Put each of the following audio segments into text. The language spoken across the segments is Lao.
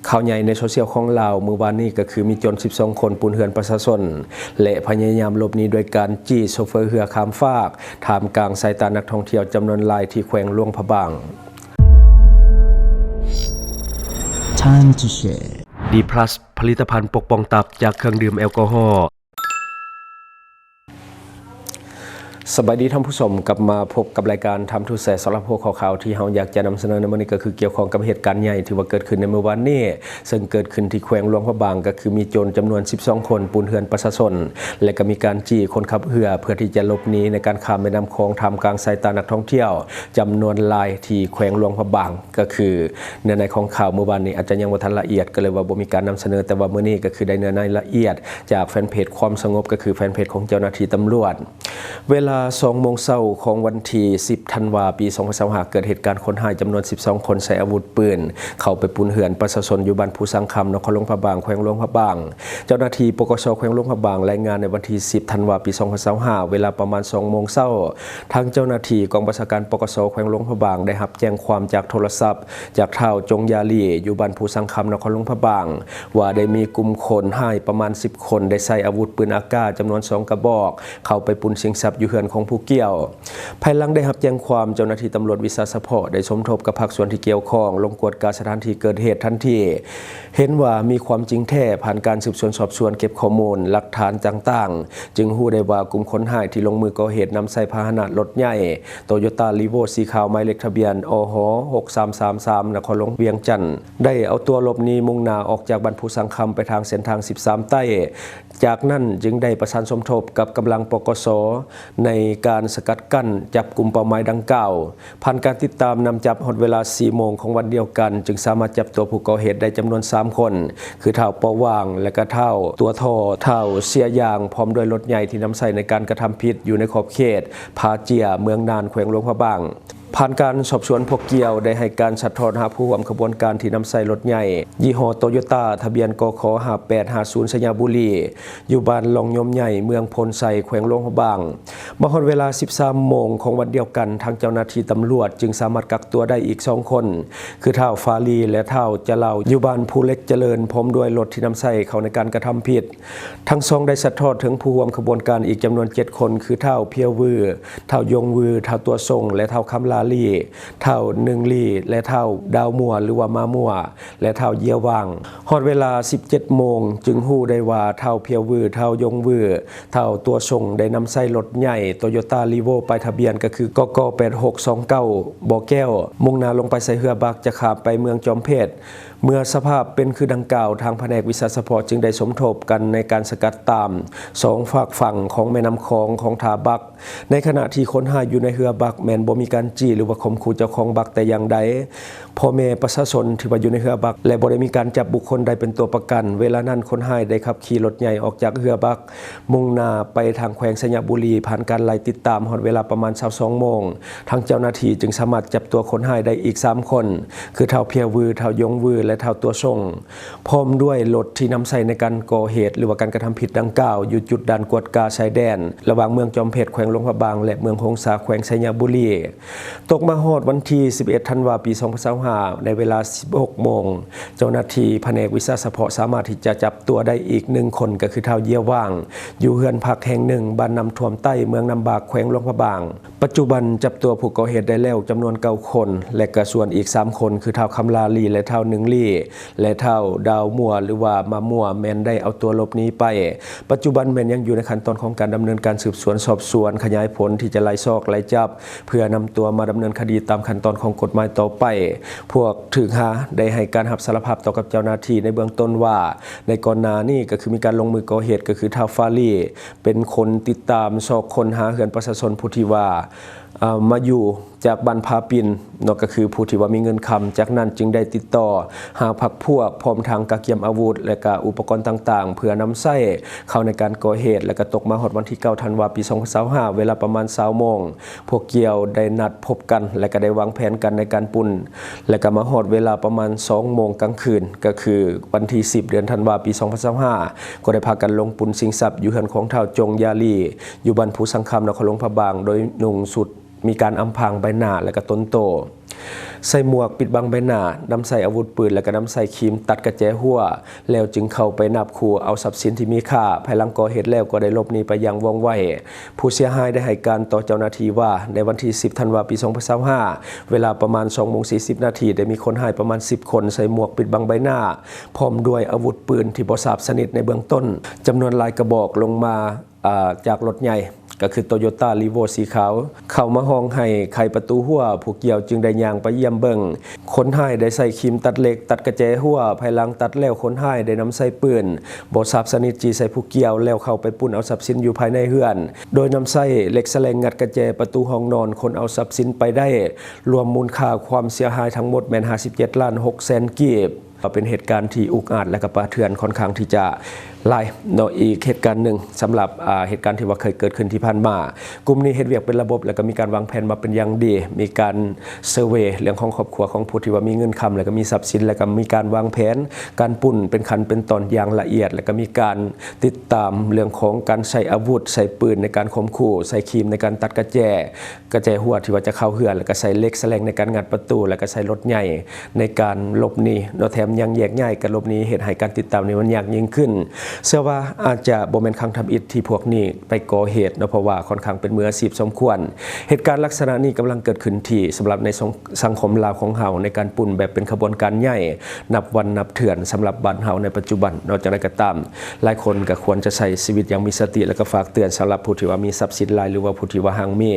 ຂ່າວໃຫຍ່ໃນໂຊຊຽວຂອງລາວມື້ວານນີ້ກໍຄືມີໂຈນສິບສອງຄົນປຸ້ນເຮືອນປະຊາຊົນ ແລະ ພະຍາຍາມຫຼົບໜີໂດຍການຈີ້ໂຊເຟີເຮືອຂ້າມຟາກ ທ່າມກາງສາຍຕານັກທ່ອງທ່ຽວຈຳນວນຫຼາຍທີ່ແຂວງຫຼວງພະບາງ. Time to share. ດີພລັສ ຜະລິດຕະພັນປົກປ້ອງຕັບຈາກເຄື່ອງດື່ມແອລກໍຮໍ. ສະບາຍດີທ່ານຜູ້ຊົມ, ກັບມາພົບກັບລາຍການ Time to Share ສຳລັບຫົວຂໍ້ຂ່າວທີ່ເຮົາຢາກຈະນຳສະເໜີໃນມື້ນີ້ ກໍຄືກ່ຽວຂ້ອງກັບເຫດການໃຫຍ່ທີ່ວ່າເກີດຂຶ້ນໃນມື້ວານນີ້, ເຊິ່ງເກີດຂຶ້ນທີ່ແຂວງຫຼວງພະບາງ, ກໍຄືມີໂຈນຈຳນວນສິບສອງຄົນປຸ້ນເຮືອນປະຊາຊົນ ແລະ ກໍມີການຈີ້ຄົນຂັບເຮືອເພື່ອທີ່ຈະຫຼົບໜີໃນການຂ້າມແມ່ນ້ຳຂອງ ທ່າມກາງສາຍຕານັກທ່ອງທ່ຽວຈຳນວນຫຼາຍທີ່ແຂວງຫຼວງພະບາງ. ກໍຄືເນື້ອໃນຂອງຂ່າວມື້ວານນີ້ອາດຈະຍັງບໍ່ທັນລະອຽດ ກໍເລີຍວ່າບໍ່ມີການນຳສະເໜີ, ແຕ່ວ່າມື້ນີ້ກໍຄືໄດ້ເນື້ອໃນລະອຽດຈາກແຟນເພຈຄວາມສະຫງົບ ກໍຄືແຟນເພຈຂອງເຈົ້າໜ້າທີ່ຕຳຫຼວດ. ເວລາສອງໂມງເຊົ້າຂອງວັນທີສິບທັນວາ ປີສອງພັນຊາວຫ້າ ເກີດເຫດການຄົນຮ້າຍຈຳນວນສິບສອງຄົນໃຊ້ອາວຸດປືນເຂົ້າໄປປຸ້ນເຮືອນປະຊາຊົນຢູ່ບ້ານພູສັງຄຳ ນະຄອນຫຼວງພະບາງ ແຂວງຫຼວງພະບາງ. ເຈົ້າໜ້າທີ່ ປກສ ແຂວງຫຼວງພະບາງ ລາຍງານໃນວັນທີສິບທັນວາ ປີສອງພັນຊາວຫ້າ ເວລາປະມານສອງໂມງເຊົ້າ, ທາງເຈົ້າໜ້າທີ່ກອງບັນຊາການ ປກສ ແຂວງຫຼວງພະບາງ ໄດ້ຮັບແຈ້ງຄວາມຈາກໂທລະສັບຈາກທ້າວ ຈົງຢາລີ ຢູ່ບ້ານພູສັງຄຳ ນະຄອນຫຼວງພະບາງ ວ່າໄດ້ມີກຸ່ມຄົນຮ້າຍປະມານສິບຄົນ ໄດ້ໃຊ້ອາວຸດປືນອາກາຈຳນວນສອງກະບອກ ເຂົ້າໄປປຸ້ນຊິງຊັບຢູ່ເຮືອນຂອງຜູ້ກ່ຽວ. ພາຍຫຼັງໄດ້ຮັບແຈ້ງຄວາມ, ເຈົ້າໜ້າທີ່ຕຳຫຼວດວິຊາສະເພາະໄດ້ສົມທົບກັບພາກສ່ວນທີ່ກ່ຽວຂ້ອງ ລົງກວດກາສະຖານທີ່ເກີດເຫດທັນທີ. ເຫັນວ່າມີຄວາມຈິງແທ້, ຜ່ານການສືບສວນສອບສວນເກັບຂໍ້ມູນຫຼັກຖານຕ່າງໆ, ຈຶ່ງຮູ້ໄດ້ວ່າກຸ່ມຄົນຮ້າຍທີ່ລົງມືກໍ່ເຫດນຳໃຊ້ພາຫະນະລົດໃຫຍ່ ໂຕໂຢຕ້າ ຣີໂວ້ ສີຂາວ ໝາຍເລກທະບຽນ ອຫ ຫົກສາມສາມສາມ ນະຄອນຫຼວງວຽງຈັນ ໄດ້ເອົາຕົວຫຼົບໜີມຸ່ງໜ້າອອກຈາກບ້ານພູສັງຄຳໄປທາງເສັ້ນທາງສິບສາມໃຕ້. ຈາກນັ້ນຈຶ່ງໄດ້ປະສານສົມທົບກັບກຳລັງ ປກສ ໃນການສະກັດກັ້ນຈັບກຸ່ມເປົ້າໝາຍດັ່ງກ່າວ. ຜ່ານການຕິດຕາມນຳຈັບ ຮອດເວລາສີ່ໂມງຂອງວັນດຽວກັນ ຈຶ່ງສາມາດຈັບຕົວຜູ້ກໍ່ເຫດໄດ້ຈຳນວນສາມຄົນ ຄືທ້າວ ປໍວາງ ແລະ ກະທ້າວ ຕົວທໍ, ທ້າວ ເຊຍຢາງ ພ້ອມດ້ວຍລົດໃຫຍ່ທີ່ນຳໃຊ້ໃນການກະທຳຜິດ ຢູ່ໃນຂອບເຂດຜາເຈຍ ເມືອງນານ ແຂວງຫຼວງພະບາງ. ຜ່ານການສອບສວນ ພວກກ່ຽວໄດ້ໃຫ້ການສັດທອດຫາຜູ້ຮ່ວມຂະບວນການທີ່ນຳໃຊ້ລົດໃຫຍ່ຍີ່ຫໍ້ໂຕໂຢຕ້າ ທະບຽນ ກຂ ຫ້າແປດຫ້າສູນ ໄຊຍະບູລີ ຢູ່ບ້ານລ່ອງຍົມໃຫຍ່ ເມືອງໂພນໄຊ ແຂວງຫຼວງພະບາງ. ມາຮອດເວລາສິບສາມໂມງຂອງວັນດຽວກັນ, ທາງເຈົ້າໜ້າທີ່ຕຳຫຼວດຈຶ່ງສາມາດກັກຕົວໄດ້ອີກສອງຄົນ ຄືທ້າວ ຟາລີ ແລະ ທ້າວ ຈະລາວ ຢູ່ບ້ານພູເຫຼັກຈະເລີນ ພ້ອມດ້ວຍລົດທີ່ນຳໃຊ້ເຂົ້າໃນການກະທຳຜິດ. ທັງສອງໄດ້ສັດທອດເຖິງຜູ້ຮ່ວມຂະບວນການອີກຈຳນວນເຈັດຄົນ ຄື ທ້າວ ພຽວວື, ທ້າວ ຢົງວື, ທ້າວ ຕົວຊົງ ແລະ ທ້າວ ຄຳລາລີ, ທ້າວ ໜຶ່ງລີ ແລະ ທ້າວ ດາວມົວ ຫຼືວ່າ ມາມົວ ແລະ ທ້າວ ເຢຍຫວ່າງ. ຮອດເວລາສິບເຈັດໂມງ ຈຶ່ງຮູ້ໄດ້ວ່າ ທ້າວ ພຽວວື, ທ້າວ ຢົງວື, ທ້າວ ຕົວຊົງ ໄດ້ນຳໃຊ້ລົດໃຫຍ່ ໂຕໂຢຕ້າ ຣີໂວ້ ປ້າຍທະບຽນ ກໍຄື ກກ ແປດຫົກສອງເກົ້າ ບໍ່ແກ້ວ ມຸ່ງໜ້າລົງໄປໃສ່ເຮືອບັກ ຈະຂ້າມໄປເມືອງຈອມເພັດ. ເມື່ອສະພາບເປັນຄືດັ່ງກ່າວ, ທາງພະແນກວິຊາສະເພາະຈຶ່ງໄດ້ສົມທົບກັນໃນການສະກັດຕາມສອງຟາກຝັ່ງຂອງແມ່ນ້ຳຂອງຂອງທ່າບັກ. ໃນຂະນະທີ່ຄົນຮ້າຍຢູ່ໃນເຮືອບັກແມ່ນບໍ່ມີການຈີ້ ຫຼືວ່າຂົ່ມຂູ່ເຈົ້າຂອງບັກແຕ່ຢ່າງໃດ. ພໍ່ແມ່ປະຊາຊົນທີ່ວ່າຢູ່ໃນເຮືອບັກ ແລະ ບໍ່ໄດ້ມີການຈັບບຸກຄົນໃດເປັນຕົວປະກັນ. ເວລານັ້ນຄົນຮ້າຍໄດ້ຂັບຂີ່ລົດໃຫຍ່ອອກຈາກເຮືອບັກ ມຸ່ງໜ້າໄປທາງແຂວງໄຊຍະບູລີ. ຜ່ານການໄລ່ຕິດຕາມ ຮອດເວລາປະມານຊາວສອງໂມງ, ທາງເຈົ້າໜ້າທີ່ຈຶ່ງສາມາດຈັບຕົວຄົນຮ້າຍໄດ້ອີກສາມຄົນ ຄື ທ້າວ ພຽວວື, ທ້າວ ຢົງວື ແລະ ທ້າວ ຕົວຊົງ ພ້ອມດ້ວຍລົດທີ່ນຳໃຊ້ໃນການກໍ່ເຫດ ຫຼືວ່າການກະທຳຜິດດັ່ງກ່າວ ຢູ່ຈຸດດ່ານກວດກາຊາຍແດນ ລະຫວ່າງເມືອງຈອມເພັດ ແຂວງຫຼວງພະບາງ ແລະ ເມືອງຫົງສາ ແຂວງໄຊຍະບູລີ. ຕົກມາຮອດວັນທີສິບເອັດທັນວາ ປີສອງພັນຊາວຫ້າ ໃນເວລາສິບຫົກໂມງ, ເຈົ້າໜ້າທີ່ພະແນກວິຊາສະເພາະສາມາດທີ່ຈະຈັບຕົວໄດ້ອີກໜຶ່ງຄົນ ກໍຄື ທ້າວ ເຢຍຫວ່າງ ຢູ່ເຮືອນພັກແຫ່ງໜຶ່ງ ບ້ານນ້ຳຖ້ວມໃຕ້ ເມືອງນ້ຳບາກ ແຂວງຫຼວງພະບາງ. ປັດຈຸບັນຈັບຕົວຜູ້ກໍ່ເຫດໄດ້ແລ້ວຈຳນວນເກົ້າຄົນ ແລະ ກະສ່ວນອີກສາມຄົນ ຄື ທ້າວ ຄຳລາລີ ແລະ ທ້າວ ໜຶ່ງລີ ແລະ ທ້າວ ດາວມົວ ຫຼືວ່າ ມາມົວ ແມ່ນໄດ້ເອົາຕົວຫຼົບໜີໄປ. ປັດຈຸບັນແມ່ນຍັງຢູ່ໃນຂັ້ນຕອນຂອງການດຳເນີນການສືບສວນສອບສວນ ຂະຫຍາຍຜົນທີ່ຈະໄລ່ຊອກໄລ່ຈັບ ເພື່ອນຳຕົວມາດຳເນີນຄະດີຕາມຂັ້ນຕອນຂອງກົດໝາຍຕໍ່ໄປ. ພວກຖືກຫາໄດ້ໃຫ້ການຮັບສາລະພາບຕໍ່ກັບເຈົ້າໜ້າທີ່ໃນເບື້ອງຕົ້ນວ່າ ໃນກ່ອນໜ້ານີ້ກໍຄືມີການລົງມືກໍ່ເຫດ ກໍຄື ທ້າວ ຟາລີ ເປັນຄົນຕິດຕາມຊອກຄົ້ນຫາເຮືອນປະຊາຊົນຜູ້ທີ່ວ່າ ເອີ ມາຢູ່ຈາກບ້ານຜາປິ່ນເນາະ ກໍຄືຜູ້ທີ່ວ່າມີເງິນຄຳ. ຈາກນັ້ນຈຶ່ງໄດ້ຕິດຕໍ່ຫາພັກພວກ ພ້ອມທັງກະກຽມອາວຸດ ແລະ ກະອຸປະກອນຕ່າງໆ ເພື່ອນຳໃຊ້ເຂົ້າໃນການກໍ່ເຫດ ແລະ ກະຕົກມາຮອດວັນທີເກົ້າທັນວາ ປີສອງພັນຊາວຫ້າ ເວລາປະມານຊາວໂມງ ພວກກ່ຽວໄດ້ນັດພົບກັນ ແລະ ກະໄດ້ວາງແຜນກັນໃນການປຸ້ນ ແລະ ກະມາຮອດເວລາປະມານສອງໂມງກາງຄືນ ກໍຄືວັນທີສິບ ເດືອນທັນວາ ປີສອງພັນຊາວຫ້າ ກໍໄດ້ພາກັນລົງປຸ້ນຊິງຊັບຢູ່ເຮືອນຂອງທ້າວ ຈົງຢາລີ ຢູ່ບ້ານພູສັງຄຳ ນະຄອນຫຼວງພະບາງ ໂດຍນຸ່ງຊຸດມີການອຳພາງໃບໜ້າ ແລະ ກະຕົນໂຕ. ໃສ່ໝວກປິດບັງໃບໜ້າ, ນຳໃຊ້ອາວຸດປືນ ແລະ ກໍນຳໃຊ້ຄີມຕັດກະແຈຫົວ ແລ້ວຈຶ່ງເຂົ້າໄປນາບຂູ່ເອົາຊັບສິນທີ່ມີຄ່າ. ພາຍຫຼັງກໍ່ເຫດແລ້ວກໍໄດ້ຫຼົບໜີໄປຢ່າງວ່ອງໄວ. ຜູ້ເສຍຫາຍໄດ້ໃຫ້ການຕໍ່ເຈົ້າໜ້າທີ່ວ່າ ໃນວັນທີສິບ ທັນວາ ປີສອງພັນຊາວຫ້າ ເວລາປະມານສອງໂມງສີ່ສິບນາທີ ໄດ້ມີຄົນຮ້າຍປະມານສິບຄົນ ໃສ່ໝວກປິດບັງໃບໜ້າ ພ້ອມດ້ວຍອາວຸດປືນທີ່ບໍ່ຊາບຊະນິດໃນເບື້ອງຕົ້ນ ຈຳນວນຫຼາຍກະບອກ ລົງມາ ອາ ຈາກລົດໃຫຍ່ ກໍຄື Toyota Revo ສີຂາວ ເຂົ້າມາຮ້ອງໃຫ້ໄຂປະຕູຫົວ. ຜູ້ກ່ຽວຈຶ່ງໄດ້ຍ່າງໄປຢ້ຽມເບິ່ງ. ຄົນຮ້າຍໄດ້ໃຊ້ຄີມຕັດເຫຼັກ ຕັດກະແຈຫົວ. ພາຍຫຼັງຕັດແລ້ວ ຄົນຮ້າຍໄດ້ນຳໃຊ້ປືນບໍ່ຊາບຊະນິດ ຈີ່ໃສ່ຜູ້ກ່ຽວ ແລ້ວເຂົ້າໄປປຸ້ນເອົາຊັບສິນຢູ່ພາຍໃນເຮືອນ ໂດຍນຳໃຊ້ເຫຼັກສະແລງງັດກະແຈປະຕູຫ້ອງນອນ ຄົ້ນເອົາຊັບສິນໄປໄດ້ ລວມມູນຄ່າຄວາມເສຍຫາຍທັງໝົດແມ່ນຫ້າສິບເຈັດລ້ານຫົກແສນກີບ. ກໍເປັນເຫດການທີ່ອຸກອາດ ແລະ ກະປ່າເຖື່ອນຂ້ອນຂ້າງທີ່ຈະຫຼາຍເນາະ. ອີກເຫດການໜຶ່ງ ສຳລັບ ອາ ເຫດການທີ່ວ່າເຄີຍເກີດຂຶ້ນທີ່ຜ່ານມາ, ກຸ່ມນີ້ເຮັດວຽກເປັນລະບົບ ແລະ ກໍມີການວາງແຜນມາເປັນຢ່າງດີ, ມີການເຊີເວເລື່ອງຂອງຄອບຄົວຂອງຜູ້ທີ່ວ່າມີເງິນຄຳ ແລະ ກໍມີຊັບສິນ ແລະ ກໍມີການວາງແຜນການປຸ້ນເປັນຂັ້ນເປັນຕອນຢ່າງລະອຽດ ແລະ ກໍມີການຕິດຕາມເລື່ອງຂອງການໃຊ້ອາວຸດ ໃຊ້ປືນໃນການຂົ່ມຂູ່ ໃຊ້ຄີມໃນການຕັດກະແຈ ກະແຈຫົວທີ່ວ່າຈະເຂົ້າເຮືອນ ແລ້ວກໍໃຊ້ເຫຼັກສະແລງໃນການງັດປະຕູ ແລ້ວກໍໃຊ້ລົດໃຫຍ່ໃນການຫຼົບໜີເນາະ, ແຖມຍັງແຍກຍ້າຍກັນຫຼົບໜີ ເຮັດໃຫ້ການຕິດຕາມນີ້ມັນຍາກຍິ່ງຂຶ້ນ. ເຊື່ອວ່າອາດຈະບໍ່ແມ່ນຄັ້ງທຳອິດທີ່ພວກນີ້ໄປກໍ່ເຫດເນາະ, ເພາະວ່າຂ້ອນຂ້າງເປັນມືອາຊີບສົມຄວນ. ເຫດການລັກສະນະນີ້ກຳລັງເກີດຂຶ້ນທີ່ ສຳລັບໃນສັງ ສັງຄົມລາວຂອງເຮົາ ໃນການປຸ້ນແບບເປັນຂະບວນການໃຫຍ່ ນັບວັນນັບເທື່ອນ ສຳລັບບ້ານເຮົາໃນປັດຈຸບັນເນາະ. ຢ່າງໃດກໍຕາມ ຫຼາຍຄົນກໍຄວນຈະໃຊ້ຊີວິດຢ່າງມີສະຕິ ແລ້ວກໍຝາກເຕືອນສຳລັບຜູ້ທີ່ວ່າມີຊັບສິນຫຼາຍ ຫຼືວ່າຜູ້ທີ່ວ່າຮັ່ງມີ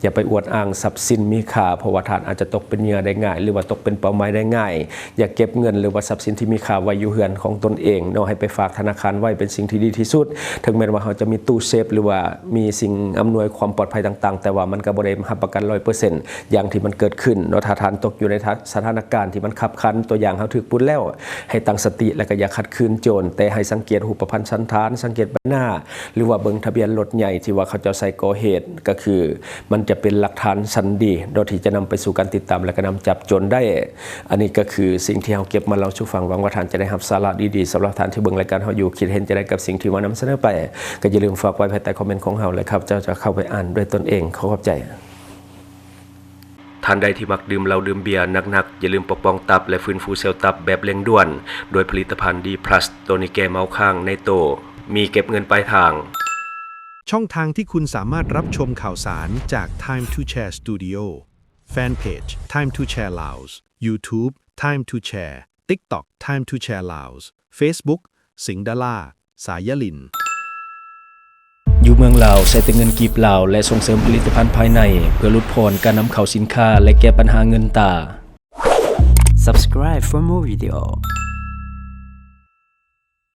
ຢ່າໄປອວດອ້າງຊັບສິນມີຄ່າ ເພາະວ່າທ່ານອາດຈະຕົກເປັນເຫຍື່ອໄດ້ງ່າຍ ຫຼືວ່າຕົກເປັນເປົ້າໝາຍໄດ້ງ່າຍ. ຢ່າເກັບເງິນ ຫຼືວ່າຊັບສິນທີ່ມີຄ່າໄວ້ຢູ່ເຮືອນຂອງຕົນເອງເນາະ, ໃຫ້ໄປຝາກທະນາຄານໄວ້ເປັນສິ່ງທີ່ດີທີ່ສຸດ. ເຖິງແມ່ນວ່າເຮົາຈະມີຕູ້ເຊຟ ຫຼືວ່າມີສິ່ງອຳນວຍຄວາມປອດໄພຕ່າງໆ ແຕ່ວ່າມັນກໍບໍ່ໄດ້ຮັບປະກັນຮ້ອຍເປີເຊັນ ຢ່າງທີ່ມັນເກີດຂຶ້ນເນາະ. ຖ້າທ່ານຕົກຢູ່ໃນສະຖານະການທີ່ມັນຄັບຂັນ, ຕົວຢ່າງເຮົາຖືກປຸ້ນແລ້ວ, ໃຫ້ຕັ້ງສະຕິ ແລ້ວກໍຢ່າຂັດຂືນໂຈນ, ແຕ່ໃຫ້ສັງເກດຮູບປະພັນສັນຖານ, ສັງເກດໃບໜ້າ ຫຼືວ່າເບິ່ງທະບຽນລົດໃຫຍ່ທີ່ວ່າເຂົາເຈົ້າໃຊ້ກໍ່ເຫດ, ກໍຄືມັນຈະເປັນຫຼັກຖານຊັ້ນດີເນາະ ທີ່ຈະນຳໄປສູ່ການຕິດຕາມ ແລະ ກໍນຳຈັບໂຈນໄດ້. ອັນນີ້ກໍຄືສິ່ງທີ່ເຮົາເກັບມາເລົ່າສູ່ຟັງ, ຫວັງວ່າທ່ານຈະໄດ້ຮັບສາລະດີໆ. ສຳລັບທ່ານທີ່ເບິ່ງລາຍການເຮົາຢູ່, ຄິດເຫັນຈັ່ງໃດກັບສິ່ງທີ່ວ່ານຳສະເໜີໄປ, ກໍຢ່າລືມຝາກໄວ້ພາຍໃຕ້ຄອມເມັນຂອງເຮົາ ແລະ ຂ້າພະເຈົ້າຈະເຂົ້າໄປອ່ານດ້ວຍຕົນເອງ. ຂໍຂອບໃຈ. ທ່ານໃດທີ່ມັກດື່ມເຫຼົ້າດື່ມເບຍໜັກໆ, ຢ່າລືມປົກປ້ອງຕັບ ແລະ ຟື້ນຟູເຊວຕັບແບບເລັ່ງດ່ວນ ດ້ວຍຜະລິດຕະພັນ D plus ໂຕນີ້ແກ້ເມົາຄ້າງໃນໂຕ, ມີເກັບເງິນປາຍທາງ. ช่องทางที่คุณสามารถรับชมข่าวสารจาก Time to Share Studio Fanpage Time to Share Laos YouTube Time to Share TikTok Time to Share Laos Facebook สิงห์ดารา สายยลิน ຢູ່ເມືອງລາວ ໃຊ້ແຕ່ເງິນກີບລາວ ແລະ ສົ່ງເສີມຜະລິດຕະພັນພາຍໃນ ເພື່ອຫຼຸດຜ່ອນການນຳເຂົ້າສິນຄ້າ ແລະ ແກ້ບັນຫາເງິນຕາ. Subscribe for more video.